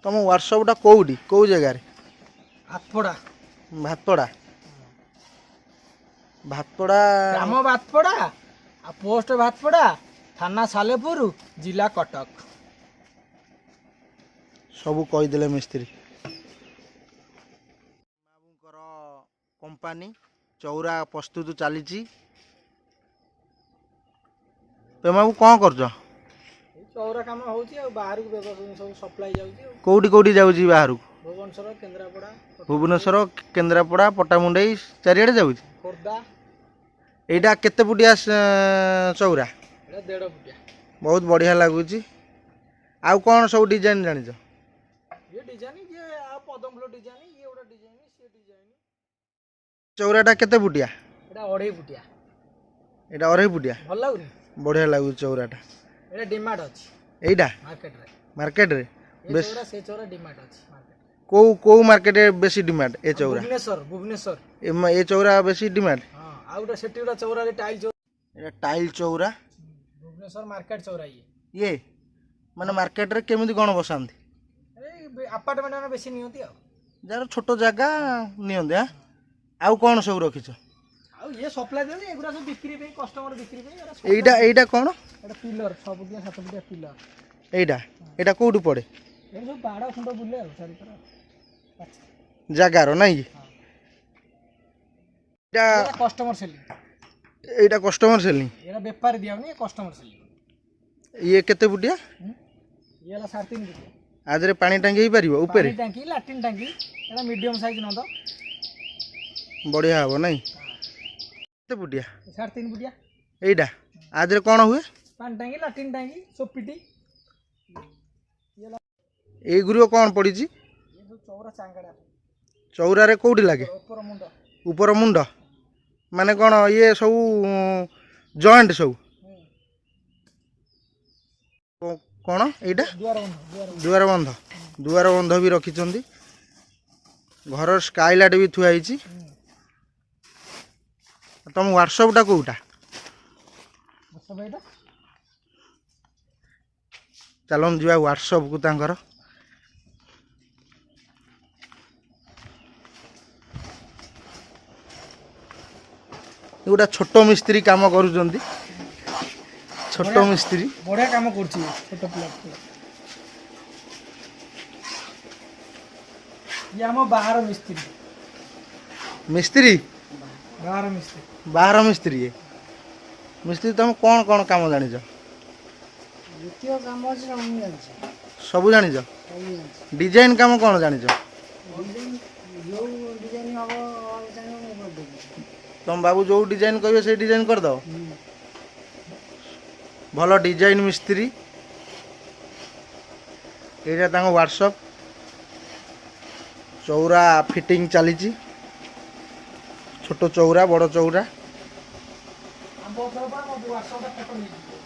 ତମ ୱାର୍କସପ୍ଟା କେଉଁଠି, କେଉଁ ଜାଗାରେ? ଭାତପଡ଼ା। ଭାତପଡ଼ା। ଭାତପଡ଼ା। ଗ୍ରାମ ଭାତପଡ଼ା ଆଉ ପୋଷ୍ଟ ଭାତପଡ଼ା, ଥାନା ସାଲେପୁର, ଜିଲ୍ଲା କଟକ। ସବୁ କହିଦେଲେ ମିସ୍ତ୍ରୀ। ବାବୁଙ୍କର କମ୍ପାନୀ ଚଉରା ପ୍ରସ୍ତୁତ ଚାଲିଛି। ତମେ ବାବୁ କ'ଣ କରୁଛ? ଏଇ ଚଉରା କାମ ହେଉଛି ଆଉ ବାହାରକୁ ସବୁ ସପ୍ଲାଇ ଯାଉଛି ଆଉ। କେଉଁଠି କେଉଁଠି ଯାଉଛି ବାହାରକୁ? ଭୁବନେଶ୍ୱର, କେନ୍ଦ୍ରାପଡ଼ା। ଭୁବନେଶ୍ୱର, କେନ୍ଦ୍ରାପଡ଼ା, ପଟ୍ଟାମୁଣ୍ଡାଇ, ଚାରିଆଡ଼େ ଯାଉଛି। ଖୋର୍ଦ୍ଧା। ଏଇଟା କେତେ ଫୁଟିଆ ଚଉରା? ଏଇଟା 1.5 ଫୁଟିଆ। ବହୁତ ବଢ଼ିଆ ଲାଗୁଛି। ଆଉ କ'ଣ ସବୁ ଡିଜାଇନ୍ ଜାଣିଛ? ଇଏ ଡିଜାଇନ୍, ଇଏ ଆଉ ପଦମ ଫୁଲ ଡିଜାଇନ୍, ଇଏ ଗୋଟେ ଡିଜାଇନ୍, ସିଏ ଡିଜାଇନ୍। ଚଉରାଟା କେତେ ଫୁଟିଆ? ଏଇଟା 2.5 ଫୁଟିଆ। ଏଇଟା 2.5 ଫୁଟିଆ। ଭଲ ଲାଗୁନି? ବଢ଼ିଆ ଲାଗୁଛି ଚଉରାଟା। ଏଇଟା ଡିମାଣ୍ଡ ଅଛି। ଏଇଟା ମାର୍କେଟରେ। ମାର୍କେଟରେ ଏ ବେଶ ଚଉରା, ସେ ଚଉରା ଡିମାଣ୍ଡ ଅଛି ମାର୍କେଟରେ। କେଉଁ କେଉଁ ମାର୍କେଟରେ ବେଶୀ ଡିମାଣ୍ଡ ଏ ଚଉରା? ଭୁବନେଶ୍ୱର, ଭୁବନେଶ୍ୱର। ଏ ଚଉରା ବେଶୀ ଡିମାଣ୍ଡ। ହଁ, ଆଉ ଗୋଟେ ସେଠି ଗୋଟେ ଚଉରାରେ ଟାଇଲ୍ ଚଉରା। ଏଇଟା ଟାଇଲ୍ ଚଉରା। ଭୁବନେଶ୍ୱର ମାର୍କେଟ ଚଉରା ଇଏ। ଇଏ ମାନେ ମାର୍କେଟରେ କେମିତି କ'ଣ ବସାନ୍ତି? ଏଇ ଆପାର୍ଟମେଣ୍ଟ ମାନେ ବେଶୀ ନିଅନ୍ତି ଆଉ। ଯାହାର ଛୋଟ ଜାଗା ନିଅନ୍ତି। ଆଉ କ'ଣ ସବୁ ରଖିଛ? ଆଉ ଇଏ ସପ୍ଲାଇ ଦିଅନ୍ତି, ଏଗୁଡ଼ା ସବୁ ବିକ୍ରି ପାଇଁ, କଷ୍ଟମର ବିକ୍ରି ପାଇଁ ଏଗୁଡ଼ା ସବୁ। ଏଇଟା, ଏଇଟା କ'ଣ? ଏଇଟା ପିଲର, 6 ଫୁଟିଆ, 7 ଫୁଟିଆ ପିଲର। ଏଇଟା, ଏଇଟା କେଉଁଠି ପଡ଼େ? ଏଇଟା ସବୁ ବାଡ଼ ଖୁଣ୍ଡ ବୁଲେ ଆଉ ଚାରିକର। ଆଚ୍ଛା। ଜାଗାର ନାଇଁ କି? ହଁ। ଏଇଟା ଏଇଟା କଷ୍ଟମର ସେଲିଂ। ଏଇଟା କଷ୍ଟମର ସେଲିଂ। ଏଇଟା ବେପାରୀ ଦିଆହଉନି, ଏ କଷ୍ଟମର ସେଲିଂ। ଇଏ କେତେ ଫୁଟିଆ? ଇଏ ହେଲା 3.5 ଫୁଟିଆ। ଆଧିରେ ପାଣି ଟାଙ୍କି ହେଇପାରିବ ଉପରେ? ପାଣି ଟାଙ୍କି, ଲାଟିନ୍ ଟାଙ୍କି। ଏଇଟା ମିଡ଼ିୟମ ସାଇଜ୍ ନନ୍ଦ। ବଢ଼ିଆ ହବ ନାଇଁ? କେତେ ଫୁଟିଆ? 3.5 ଫୁଟିଆ। ଏଇଟା ଆଧିରେ କ'ଣ ହୁଏ? ପାଣି ଟାଙ୍କି, ଲାଟିନ୍ ଟାଙ୍କି, ସୋପିଟି। ଏଇଗୁଡ଼ିକ କ'ଣ ପଡ଼ିଛି? ଇଏ ସବୁ ଚଉରା ଚାଙ୍ଗଡ଼ା। ଚଉରାରେ କେଉଁଠି ଲାଗେ? ଉପର ମୁଣ୍ଡ। ଉପର ମୁଣ୍ଡ ମାନେ କ'ଣ ଇଏ ସବୁ ଜଏଣ୍ଟ ସବୁ? କ'ଣ ଏଇଟା? ଦୁଆର ବନ୍ଧ, ଦୁଆର ବନ୍ଧ। ଦୁଆର ବନ୍ଧ। ଦୁଆର ବନ୍ଧ ବି ରଖିଛନ୍ତି। ଘରର ସ୍କାଇଲାଇଟ୍ ବି ଥୁଆ ହେଇଛି। ତମ ୱାର୍କସପ୍ଟା କେଉଁଟା? ସବୁ ଏଇଟା। ଚାଲନ୍ତୁ ଯିବା ୱାର୍କସପ୍କୁ ତାଙ୍କର। ଗୋଟେ ଛୋଟ ମିସ୍ତ୍ରୀ କାମ କରୁଛନ୍ତି, ଛୋଟ ମିସ୍ତ୍ରୀ। ବଢ଼ିଆ କାମ କରୁଛି ଛୋଟ ପିଲା। ଇଏ ଆମ ବାହାର ମିସ୍ତ୍ରୀ। ମିସ୍ତ୍ରୀ। ବାହାର ମିସ୍ତ୍ରୀ। ବାହାର ମିସ୍ତ୍ରୀ ଇଏ। ମିସ୍ତ୍ରୀ, ତମେ କ'ଣ କ'ଣ କାମ ଜାଣିଛ? ଦ୍ୱିତୀୟ କାମ ଅଛି, ମୁଁ ଜାଣିଛି। ସବୁ ଜାଣିଛ? ସବୁ ଜାଣିଛି। ଡିଜାଇନ୍ କାମ କ'ଣ ଜାଣିଛ? ଡିଜାଇନ୍ ଯେଉଁ ଡିଜାଇନ୍ ହବ ଚାହିଁବ, ମୁଁ କରିଦେବି। ତମ ବାବୁ ଯେଉଁ ଡିଜାଇନ୍ କହିବେ ସେଇ ଡିଜାଇନ୍ କରିଦେବ। ଭଲ ଡିଜାଇନ୍ ମିସ୍ତ୍ରୀ। ଏଇଟା ତାଙ୍କ ୱାର୍କସପ୍। ଚଉରା ଫିଟିଂ ଚାଲିଛି, ଛୋଟ ଚଉରା, ବଡ଼ ଚଉରା। ଆମ୍ବ ଗଛ ଉପରେ ମୋ ୱାର୍କସପ୍ଟା ଫଟୋ ନେଇଯିବ।